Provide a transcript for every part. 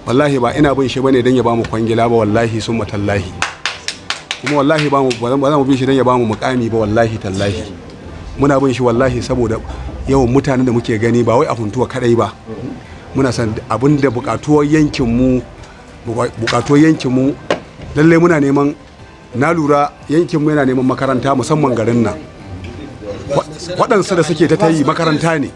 Wallahi ba ina bin shi bane dan ya bamu kwangila ba, wallahi summa tallahi. Kuma wallahi ba za mu bin shi dan ya bamu mukami ba, wallahi tallahi. Muna bin shi wallahi saboda yawan mutanen da muke gani ba wai a Funtuwa kadai ba. Muna san abin da bukatuwar yankin mu, lalle muna neman, na lura yankin mu yana neman makaranta musamman garin nan. Waɗansu da suke ta yi makaranta ne.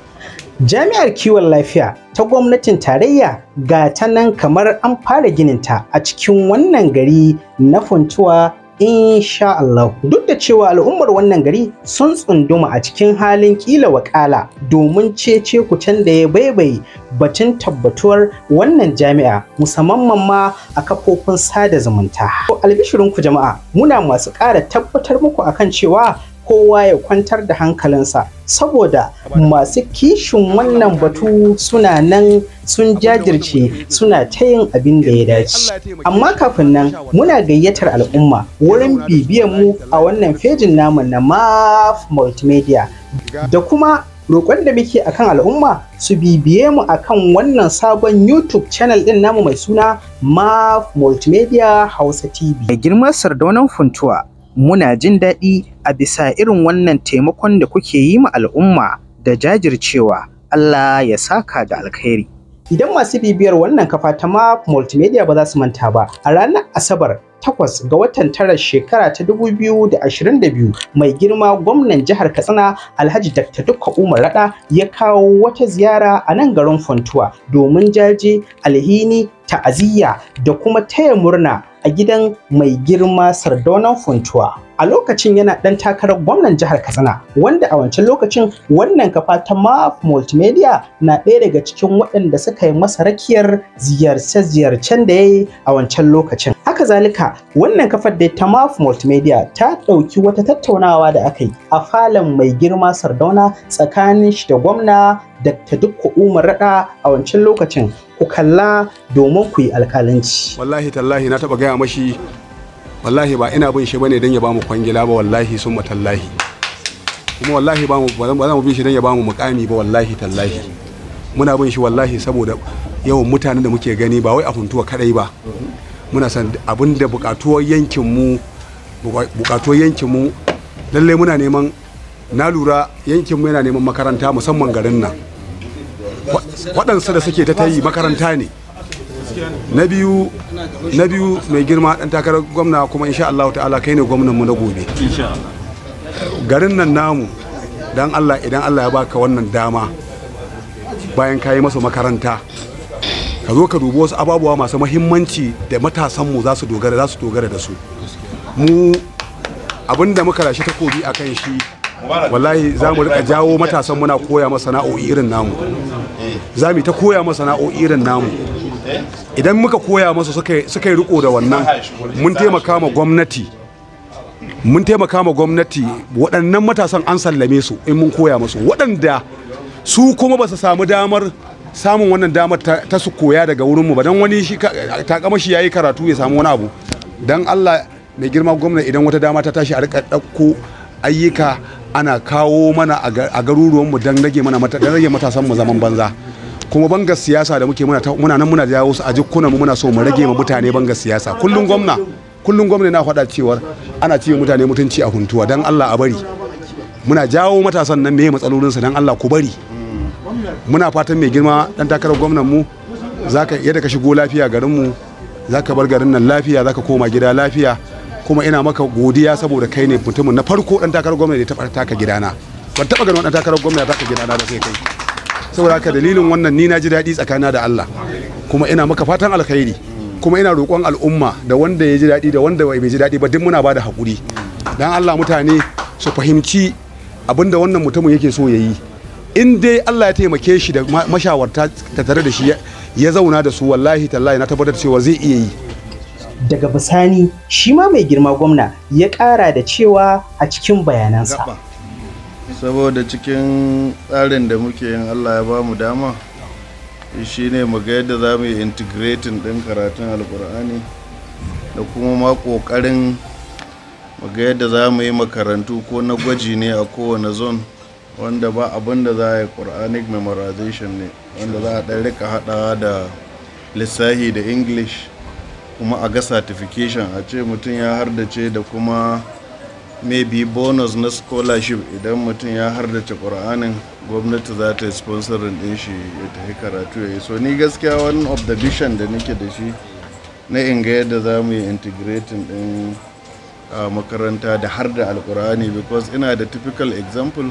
Jami'ar kiwon lafiya ta gwamnatin tarayya ga ta nan kamar an fara gininta a cikin wannan gari na Funtuwa insha Allah. Duk da cewa al'ummar wannan gari sun tsunduma a cikin halin kila wakala domin cece kucen da ya baibaye batun tabbatuwar wannan jami'a musamman ma a kafofin sada zumunta. Albishirinku jama'a, muna masu ƙara tabbatar muku akan cewa kowa ya kwantar da hankalinsa saboda masu kishin wannan batu suna nan sun jajirce suna ta yin abin da ya dace. Amma kafin nan muna gayyatar al'umma wurin bibiyan mu a wannan fejin namu na MAF Multimedia da kuma roƙon da muke akan al'umma su bibiye mu akan wannan sabon YouTube channel ɗin namu mai suna MAF Multimedia Hausa TV. Mai girma Sardaunan Funtuwa, muna jin daɗi a bisa irin wannan taimakon da kuke yi ma al'umma da jajircewa. Allah ya saka da alkhairi. Idan masu bibiyar wannan kafa ta MAF Multimedia ba za su manta ba, a ranar Asabar 8 ga watan 9 shekara ta 2022 mai girma gwamnan jihar Katsina Alhaji Dr. Dikko Umar Radda ya kawo wata ziyara a nan garin Funtuwa domin jaje, alhini, ta'aziyya da kuma taya murna a gidan mai girma Sardaunan Funtuwa. A lokacin yana ɗan takarar gwamnan jihar Katsina, wanda a wancan lokacin wannan kafa ta MAF Multimedia na ɗaya daga cikin waɗanda suka yi masa rakiyar ziyarce-ziyarcen da ya yi a wancan lokacin. Haka zalika, wannan kafar da ta MAF Multimedia ta ɗauki wata tattaunawa da aka yi a falon mai girma Sardauna tsakanin shi da gwamna Dr. Dikko Umar Radda a wancan lokacin. Ku kalla domin ku yi alƙalanci. Wallahi tallahi na taɓa gaya mashi, wallahi ba ina bin shi bane dan ya bamu kwangila ba, wallahi summa tallahi. Kuma wallahi ba za mu bin shi dan ya bamu mukami ba, wallahi tallahi. Muna bin shi wallahi saboda yawan mutanen da muke gani ba wai a Funtuwa kadai ba. Muna san abin da bukatuwar yankin mu, lalle muna neman, na lura yankin mu yana neman makaranta musamman garin nan. Waɗansu da suke ta yi makaranta ne. Na biyu mai girma ɗan takarar gwamna, kuma insha Allah ta'ala kai ne gwamnan mu na gobe. Garin nan namu, dan Allah idan Allah ya baka wannan dama bayan ka yi masa makaranta, ka zo ka dubi wasu ababuwa masu mahimmanci da matasan mu za su dogara da su. Mu abinda muka rashi takobi akan shi, wallahi za mu rika jawo matasan muna koya masa sana'o'i irin namu. Za mu ta koya masa sana'o'i irin namu. Idan muka koya masa suka yi riko da wannan, mun taimaka ma gwamnati. Waɗannan matasan an sallame su in mun koya masu. Waɗanda su kuma ba su samu damar samun wannan damar ta su koya daga wurinmu ba, don wani shi takama shi yayi karatu ya samu wani abu. Don Allah mai girma gwamna, idan wata dama ta tashi a rika ɗauko ayyuka ana kawo mana a garuruwanmu don rage matasan mu zaman banza. Kuma bangar siyasa da muke muna nan muna jawo su a jikkunan mu, muna so mu rage ma mutane bangar siyasa. Kullun gwamna na faɗa cewar ana ciwe mutane mutunci a Funtuwa, don Allah a bari. Muna jawo matasan nan meye matsalolinsu, don Allah ku bari. Muna fatan mai girma dan takarar gwamnan mu, zaka yadda ka shigo lafiya garin mu, zaka bar garin nan lafiya, zaka koma gida lafiya. Kuma ina maka godiya saboda kai ne mutumin na farko dan takarar gwamna da ya taɓa taka gidana. Ban taɓa ganin dan takarar gwamna ya taka gidana ba sai kai. Saboda haka dalilin wannan ni na ji daɗi tsakanina da Allah. Kuma ina maka fatan alkhairi. Kuma ina roƙon al'umma da wanda ya ji daɗi da wanda bai ji daɗi ba, duk muna bada haƙuri. Dan Allah mutane su fahimci abinda wannan mutumin yake so ya yi. In dai Allah ya taimake shi da mashawarta tattare da shi ya zauna da su, wallahi tallahi na tabbatar cewa zai iya yi. Daga bisani shi ma mai girma gwamna ya ƙara da cewa a cikin bayanansa, saboda cikin tsarin da muke yin Allah ya ba mu dama shine mu ga yadda za mu yi integrating ɗin karatun alkur'ani da kuma ma ƙoƙarin mu ga yadda za mu yi makarantu ko na gwaji ne a kowane zone, wanda ba abin da za a yi Quranic memorization ne, wanda za a ɗan rika haɗawa da lissahi da English, kuma a ga certification a ce mutum ya hardace, da kuma maybe bonus na scholarship idan mutum ya hardace ƙur'anin, gwamnati za ta yi sponsoring din shi ya tafi karatu ya yi. So ni gaskiya one of the vision da nake da shi na inga yadda za mu yi integrating din a makaranta da har da alkur'ani, because ina da typical example.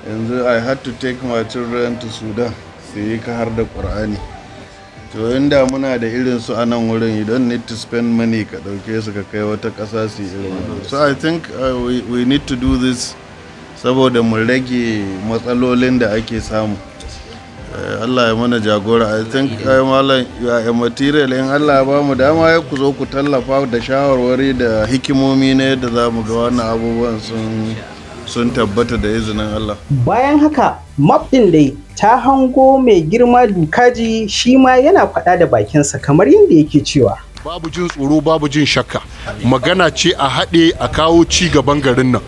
Yanzu I had to take my children to Sudan su yi ka har da ƙur'ani. To inda muna da irin su a nan wurin, you don't need to spend money ka ɗauke su ka kai wata ƙasa su yi irin wannan. So I think we need to do this saboda mu rage matsalolin da ake samu. Allah ya mana jagora. I think malam, you are a material. In Allah ya bamu dama, ya ku zo ku tallafa da shawarwari da hikimomi na yadda za mu ga wannan abubuwan sun tabbata da izinin Allah. Bayan haka, map ɗin dai ta hango mai girma Dukaji, shi ma yana faɗa da bakinsa kamar yadda yake cewa. Babu jin tsoro, babu jin shakka. Magana ce a haɗe a kawo ci gaban garin nan.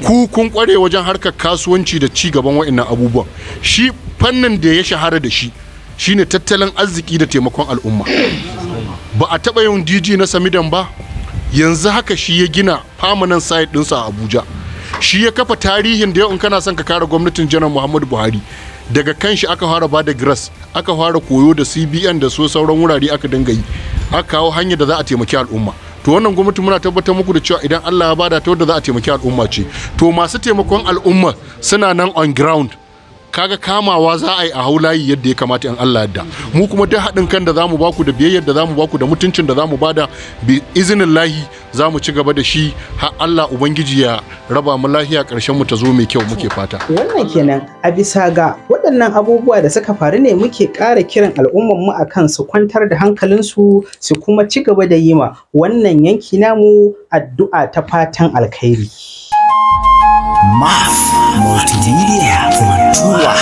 Ku kun kware wajen harkar kasuwanci da ci gaban wa'annan abubuwan. Shi fannin da ya shahara da shi shine tattalin arziki da taimakon al'umma. Ba a taɓa yin DG na Samidan ba. Yanzu haka shi ya gina permanent site ɗinsa a Abuja. Shi ya kafa tarihin da yau in kana son ka kare gwamnatin Janar Muhammadu Buhari, daga kan shi aka fara bada grass, aka fara koyo da CBN da so sauran wurare aka dinga yi, aka kawo hanyar da za a taimaki al'umma. To wannan gwamnati, muna tabbatar muku da cewa idan Allah ya bada ta, wadda za a taimaki al'umma ce. To masu taimakon al'umma suna nan on ground. Kaga kamawa za a yi a haulayi yadda ya kamata in Allah yadda. Mu kuma duk haɗin kan da zamu baku da biyayyar da zamu baku da mutuncin da zamu bada, bi izinin lahi zamu ci gaba da shi har Allah Ubangiji ya raba mu lahiya, ƙarshen mu ta zo mai kyau muke fata. Wannan kenan. A bisa ga waɗannan abubuwa da suka faru ne muke ƙara kiran al'ummarmu a kan su kwantar da hankalinsu, su kuma ci gaba da yi ma wannan yanki namu addu'a ta fatan alkhairi. MAF Multimedia Funtua.